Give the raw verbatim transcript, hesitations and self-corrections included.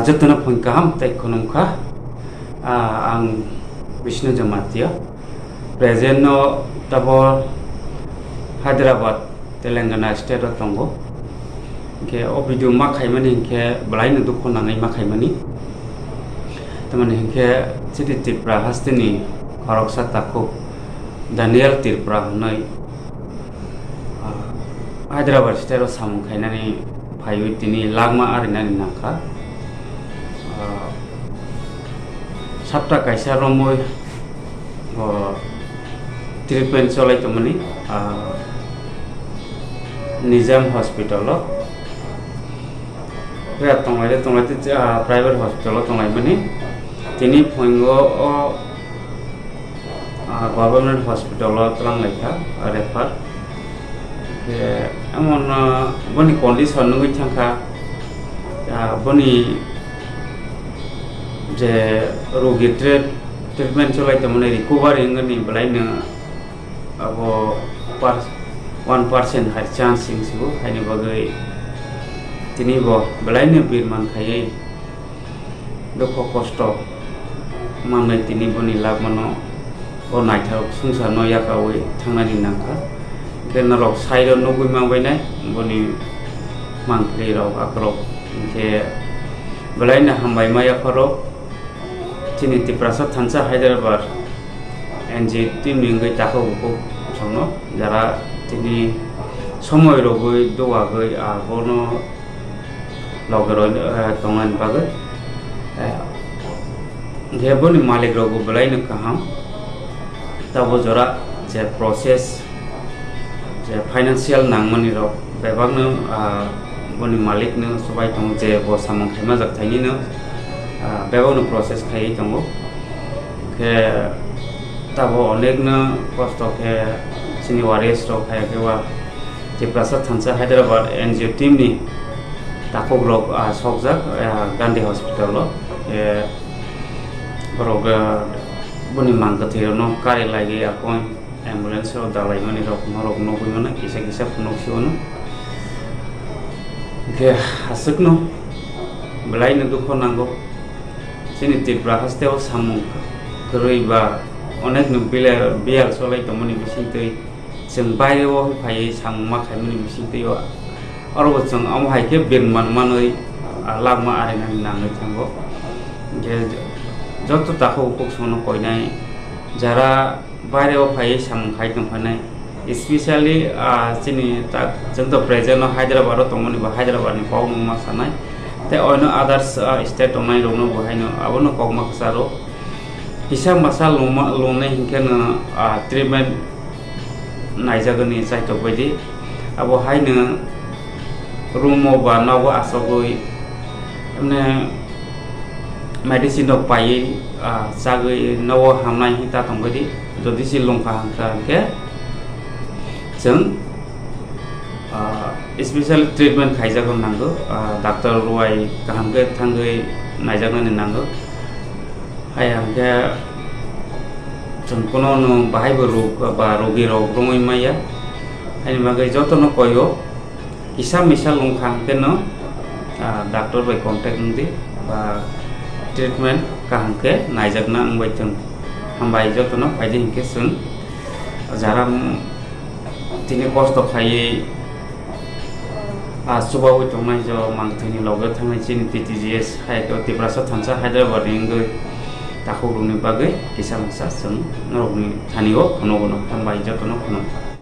Jotono phone kaham tei khulumkha. Ah, ang Bishnu Jamatia. Present no tabo Hyderabad, Telangana state o tongo. Hinkhe o video ma khaimani hinkhe belai no dukhu nangwi ma khaimani. Tamani hinkhe chini Tripura hasteni khoroksa takhuk Daniel Tripura hwnwi, ah, Hyderabad state o samung khainani phaiwi tini langma arinani nangkha. Ah, sapta kaisa romwi bo treatment cholai tongmani, ah, Nizam hospital o. Khe tonglai de, tonglai de, ah, private hospital o tonglaimani. Tini phoingo o, ah, government hospital o twlang laikha, ah, refer. Khe emon, ah, boni condition nugwi thangkha, ah, boni je rogi treat-, treatment cholai tongmani recovery wngmani belai no abo per-, one percent hai chance wng sibo, haini bagwi tini bo belai no birman khaiwi dukho kosto manwi tini boni lagmano o naithok swngcharno yakaui thangnani nangkha. Hinkhe norok side o nugwi mangbainai boni mangpili rok akorok, hinkhe belai no hambai ma yapharo. Chini Tiprasa thansa Hyderabad N G O team ni wngwi takhuk bukhuk chwngno jara tini somoi rogwi dowagwi abono loge roi, eh, tongnani bagwi. Eh, hinkhe boni malik rokbo belai no kaham. Tabo jora je process, je financial nangmani rok bebakno, ah, boni malik no swbai tongo, je bo samung khaima jak thaini no, ah, bebak no process khaiwi tongo. Khe tabo onek no kosto khe chini warriors rok hai khe wa Tiprasa thansa Hyderabad N G O team ni takhuk rok, ah, sokjak, ah, Gandhi hospital o. Khe borok, ah, boni mang kwthwi rok no kari laiwi akon ambulance o dalai mani rok norok nugwi mano kisa kisa phunuk si ono. Hinkhe aswk no belai no dukho nango. Chini Tripura haste o samung kwrwi ba onek no bile-, biyal cholai tongmani bisingtwi chwng baire o phaiwi samung ma khaimani bisingtwi o. Oro bo chwng omo hai khe birman manwi, ah, lagma arinani nangwi thango. Hinkhe joto takhuk bukhuk chwngno koinai jara baire o phaiwi samung khai tongphainai, especially, ah, chini ta-, chwng to present o Hyderabad o tongmani bo Hyderabad ni kok nung ma sanai, tei oino others, ah, state tongnai rokno bo haino abono kokma kwcharo kisa masa lungma, lungnai hinkhe no, ah, treatment naijagani chaitok baidi. Abo haino room o ba nogo asogwi, mane, medicine rok paiwi, ah, chagwi nogo hamnai hinwi ta tongbaidi. Jodi se lungkha hwnkha hinkhe chwng, ah, special treatment khaijak rok nango, ah, doctor rwai kaham khe thangwi naijaknani nango. Hai hwnkhe chwng kuno no bahai bo rog ba rogi rok romwi maya. Haini bagwi joto no koio kisa misa lungkha hwnkhe no, ah, doctor bai contact wngdi ba treatment kaham khe naijakna wngbai thwng. Hambai joto no phaidi hinkhe chwng jara, mm, tini kosto khaiwi, ah, chubaui tongnai jo mangthwini loge thangnai chini T T G S hai khe Tiprasa thansa Hyderabad ni wngwi takhuk rokni bagwi kisa misa chwng norokni thani o phunukgo no. Hambai joto no kheno.